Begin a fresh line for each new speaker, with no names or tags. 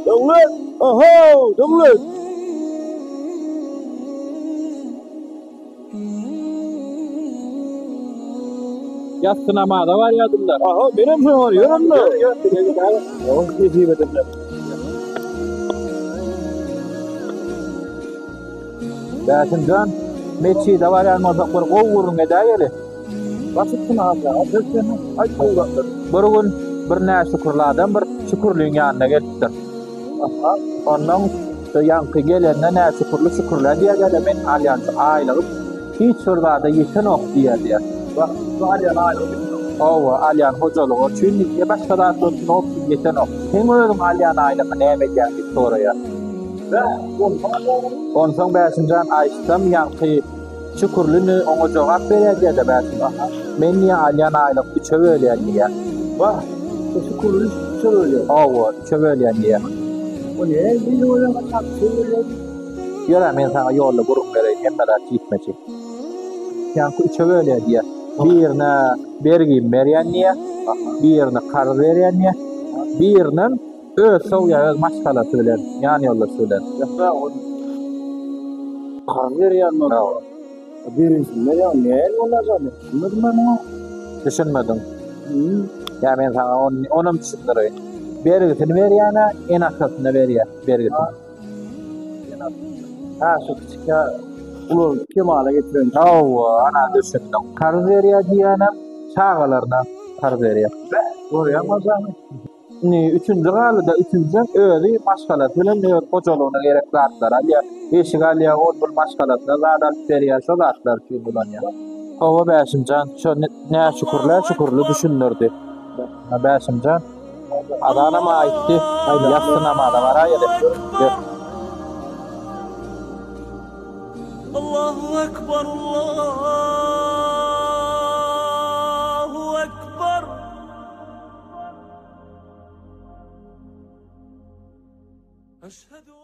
Döwlet! Oho, Döwlet!
Ýassy namaza barýadymda.
Aha, menem şoňa barýaryn-da. Oh, nesip edende.
Bäşimjan, metjide barýan bolsak bir gowy gürrüň edäýeli.
Baş üstüne hajy aga, söz seniň, aýt gowy zatlar.
Bir gün bir näşükürli adam bir şükürliň ýanyna gelipdir.
Aha.
Onnoň şu ýaňky gelende näşükürli şükürlä diýýär-de, men alýan şu aýlygym hiç bir zada ýetenok diýýär diýýär.
Wah, şu alýan aýlygy ýetenok.
Hawa, alýan hojalygy üçin diýýär, başga zatlar üçin opşum ýetenok. Seň özüň alýan aýlygyňy näme edýäň diýip soraýar.
Bäh, onsoň alýan.
Onsoň Bäşimjan aýtsam ýaňky Şükürli indi oňa jogap berýär diýýär-de Bäşim. Men diýýär alýan aýlygymy üçe bölýän diýýär.
Wah, şu Şükürli üçe bölýär.
Hawa, üçe bölýän diýýär.
O nähili bolýar haçan üçe bölýär?
Ýör-ä men saňa ýolda gürrüň bereýin hemme zat jikme-jik. Ýaňky üçe bölýär diýýär. Birine bergimi berýän diýýär, birine karz berýän diýýär, birinem Öz sowýar öz maşgalasy bilen, ýan ýoldaşy bilen.
Ýa ol karz berýän bolsa. Bergisini berýän nähili bolýar men düşünmedim men muňa.
Düşünmediň. Ýa men saňa onam düşündireýin. Bergisini berýänä ene-atasyna berýär bergisini.
Ha şu kiçikä ulalyp kemala getiren.
Hawa, ana düşündiň. Karz berýär diýýänem çagalaryna karz berýär.
Görýäňmi jany?
Indi üçünji galdy-da, üçünjem özi maşgalasy bilen öz hojalygyna gerek zatlary alýar. Eşik alýar, ol-bul maşgalasyna zat alyp berýär, şo zatlar üçin ulanýar. Hawa, Bäşimjan, şo näşükürlä şükürli düşündirdi. Bäşimjan, azanam aýtdy, ýassy namaza baraýaly. Ýör.
Allahu ekber, Allahu ekber. Eşhedü.